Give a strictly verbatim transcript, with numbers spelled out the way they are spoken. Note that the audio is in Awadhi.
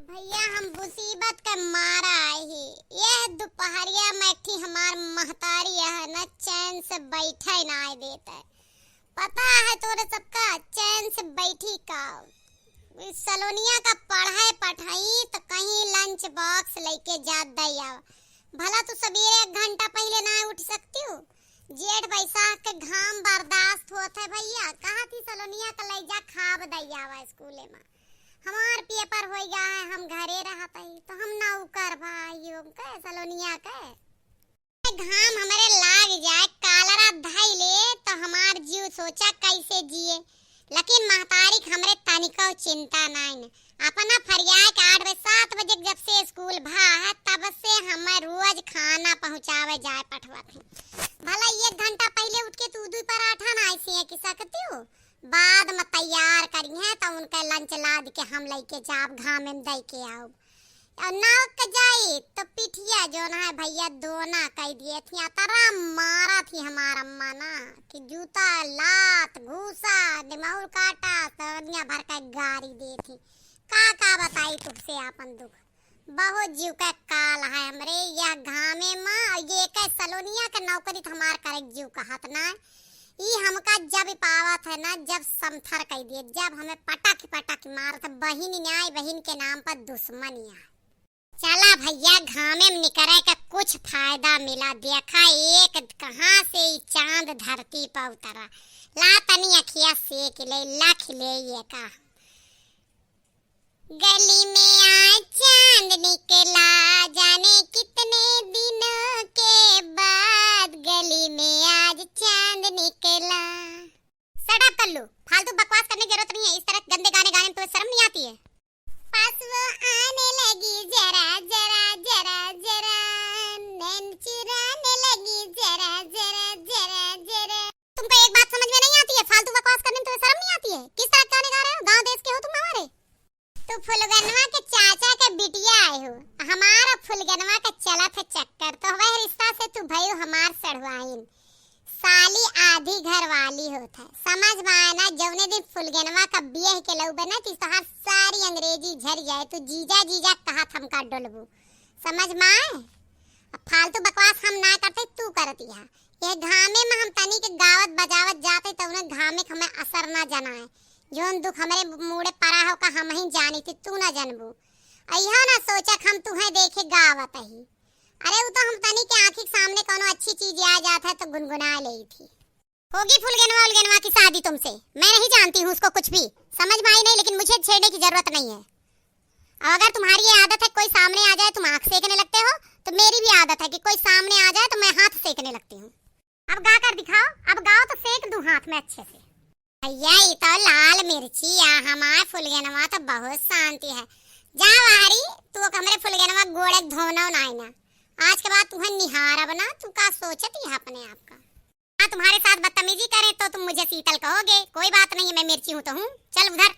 भइया, हम मुसीबत के मारा आए ही। यह दुपहरिया में एक ठी हमार महतारी है न, चैन से बैठे नाहीं देत है। पता है तोरे सबका, चैन से बैठी का। ई सलोनिया का पढ़ाई पठाई तो कहीं lunch box लइके जात दई आवा। भला तू सबेरे एक घंटा पहिले ना उठ सकती हो? जेठ बैसाख के घाम बर्दाश्त होत है भइया, कहा थी सलोनिया का लइ जा खाब दई आवा स्कूले में। हमार paper होई गा है, हम घरे रहत हई, तो हम नौकर भाई हो के सलोनिया के। घाम हमरे लाग जाए, कालरा धई ले, तो हमार जीव सोचा कैसे जिए। लेकिन महतारी के हमरे तनिको चिंता नाइन। अपना फरियाए के आठ बजे, सात बजे जब से स्कूल भा है, तब से हमें रोज खाना पहुँचावे जाए पठवत है। भला एक घंटा पहिले उठ के तू दुई पराठा ना ऐसे है कि सकती हो? बाद में तैयार करिहैं, तो उनके lunch लाद के हम लइके जाब, घामे में दई के आउब। और नौक जाई, तो पिठिया जौन है भइया, दोना कइ दिए थी, अतरा मारा थी हमार अम्मा ना, कि जूता, लात, घूसा, दिमाउल काटा, सरनिया भर के गारी दे थी। का, का बताई तुमसे आपन दुख। बहुत जीव के काल है हमरे यह घामे मा। और ये के सलोनिया के नौकरी तो हमार करे के जीव कहत ना। ई हमका जब पावत है ना, जब समथर कइ दिए, जब हमें पटक पटक मारत है, बहिन न्याय बहिन के नाम पर दुश्मन यहाँ। चला भइया, घामे में निकरे के कुछ फायदा मिला। देखा एक कहाँ से ई चांद धरती पर उतरा। ला तनी अखिया सेक ले, लख ले ये का। गली में आज चांद निकला, जाने कितने दिनों के बाद, गली में आज चांद निकला। Shut up कल्लू, फालतू बकवास करने की जरूरत नहीं है। इस तरह गंदे गाने गाने में तुम्हें शर्म नहीं आती है? पास वो आने लगी जरा, जरा, जरा, जरा, नैन चुराने लगी जरा, जरा, जरा, जरा। तुमको एक बात समझ में नहीं आती है? फालतू बकवास करने में तुम्हें शर्म नहीं आती है? किस तरह के गाने गा रहे हो? गाँव देश के हो तुम हमारे? तू फुलगनवा के चाचा के बिटिया आए हो, हमारा फुलगनवा के चलत है चक्कर, तो वह रिश्ता से तू भइयो हमार सढ़ुआइन। साली आधी घर वाली होत है, समझ में आए ना? जौने दिन फुलगनवा का बियाह के लउबे ना, तो तोहार सारी अंग्रेजी झर जाए, तू जीजा जीजा कहत हमका डोलबू, समझ में आए? अब फालतू बकवास हम ना करते, तू करती है। ये घामे में हम तनी के गावत बजावत जाते, तो उन्हें घामे के हमें असर ना जनाए। जौन दुख हमरे मूड़े परा हो का हम ही जानी थी, तू ना जनबू। अइहा ना सोचा कि हम तुहें देखे गावत ही। अरे, उ तो हम तनी के आँखी के सामने कौनो अच्छी चीज आ जात है तो गुनगुना लेई थी। होगी फुलगनवा उलगनवा की शादी तुमसे, मैं नहीं जानती हूँ उसको कुछ भी, समझ में आई नहीं, लेकिन मुझे छेड़ने की जरूरत नहीं है। और अगर तुम्हारी ये आदत है कोई सामने आ जाए तुम आँख सेकने लगते हो, तो मेरी भी आदत है कि कोई सामने आ जाए तो मैं हाथ सेकने लगती हूँ। अब गा कर दिखाओ, अब गाओ तो सेक दूँ हाथ में अच्छे से। भइया, ई तो लाल मिर्ची आ, हमार फुलगनवा तो बहुत शांति है। जा वाहरी, तू हमरे फुलगनवा गोड़े धोना नाई ना। आज के बाद तुहें निहारब ना, तू का सोचत ही अपने आप का। हाँ, तुम्हारे साथ बदतमीजी करें तो तुम मुझे शीतल कहोगे, कोई बात नहीं, मैं मिर्ची हूँ तो हूँ। चल उधर।